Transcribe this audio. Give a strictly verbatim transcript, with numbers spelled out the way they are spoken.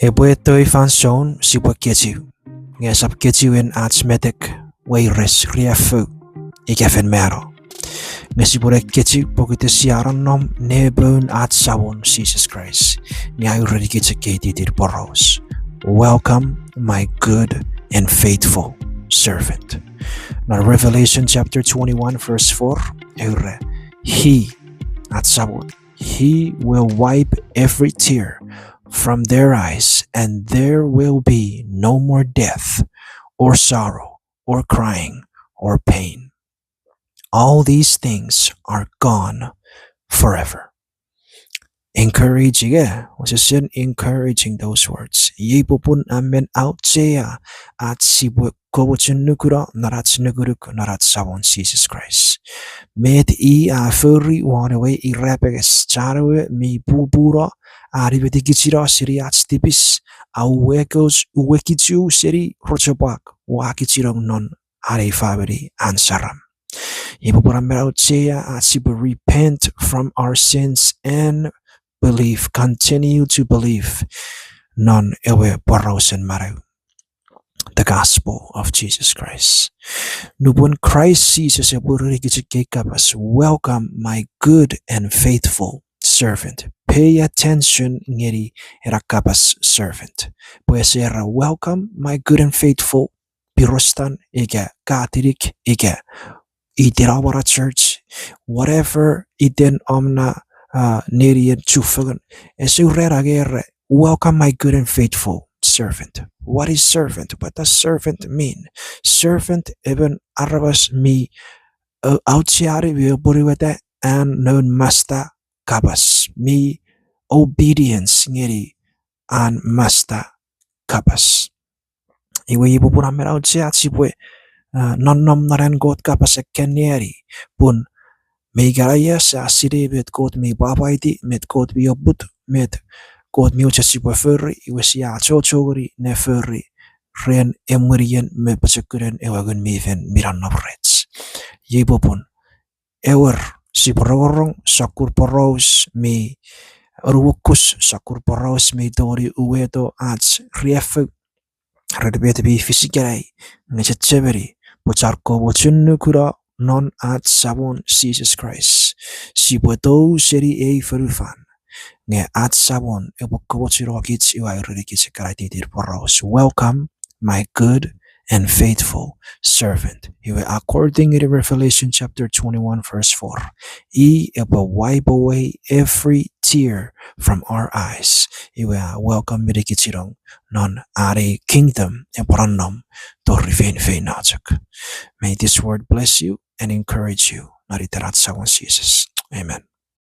Epwe eto ei fansoun sipwe kechiw, nge esap kechiwen ach metek, weires, riaffou, ika fen mano. Nge sipwe ne kechiw pokiten sia nonnom nepoun ach Samon Jises Kraist, nge a ureni kich ekkei tittin poraus: Welcome, my good and faithful servant. Non Revelation chapter twenty-one, verse four, e ura, He, ach Samon, He will wipe every tear from their eyes, and there will be no more death, or sorrow, or crying, or pain. All these things are gone forever. Encouraging, eh? Wesewesen encouraging, those words. Iei popun a men auchea ach sipwe komochunnukuno non ach nukunuk non ach Samon Jises Kraist. Met i a fori won ewe irapenges, chan ewe mi pupuno, a nimetikichino seni ach tipis, a uwekos-, uwekichu seni rochopwak, uwakichinong non an ei famini an saram. Iei popun a men auchea ach sipwe repent from our sins and believe, continue to believe non ewe porausen manau, the gospel of Jesus Christ. Nupwen Kraist Jises epwe ureni kich ekkei kapas, Welcome, my good and faithful servant. Pay attention ngeni ena kapas servant. Pwe ese era, Welcome, my good and faithful Pirostan, ika Katinik, ika iten Amana Church, whatever iten om na, uh, nenien chufengen. Ese ura ena nge era, Welcome, my good and faithful servant. What is servant? What does servant mean? Servant, emon aramas mi, uh, aucheani me apwonueta an noun masta kapas, mi obedience ngeni an masta kapas. Iwe iei popun a men auchea ach sipwe, uh, nonnom non an Kot kapas ekkanneani, pun me ikanaia sia sinei met Kot mi pwapwaiti, met Kot mi oput, met Kot mi mochen sipwe fori, iwe sia achocho ngeni ne fori ren emwenien me pochokunen ewe Ngun mi Fel mi nonnom rech. Iei popun ewer, sipwe rongorong sokkun poraus mi onuokus, sokkun poraus mi tongeni uweto ach riaffou ren met mi fis ikenai, nge chechemeni pwe chon komochunnukuno non ach Samon Jises Kraist, sipwe tou seni ei fonufan, nge ach Samon epwe komochuno kich, iwe a ureni kich ekkana tittin poraus, Welcome, my good and faithful servant. Iwe according to Revelation chapter twenty-one, verse four, i epwe wipe away every tear from our eyes. Iwe a welcome-ini kich non, non an ei kingdom epwe nonnom tori feinfeino chok. May this word bless you and encourage you. Non iten ach Samon Jises. Amen.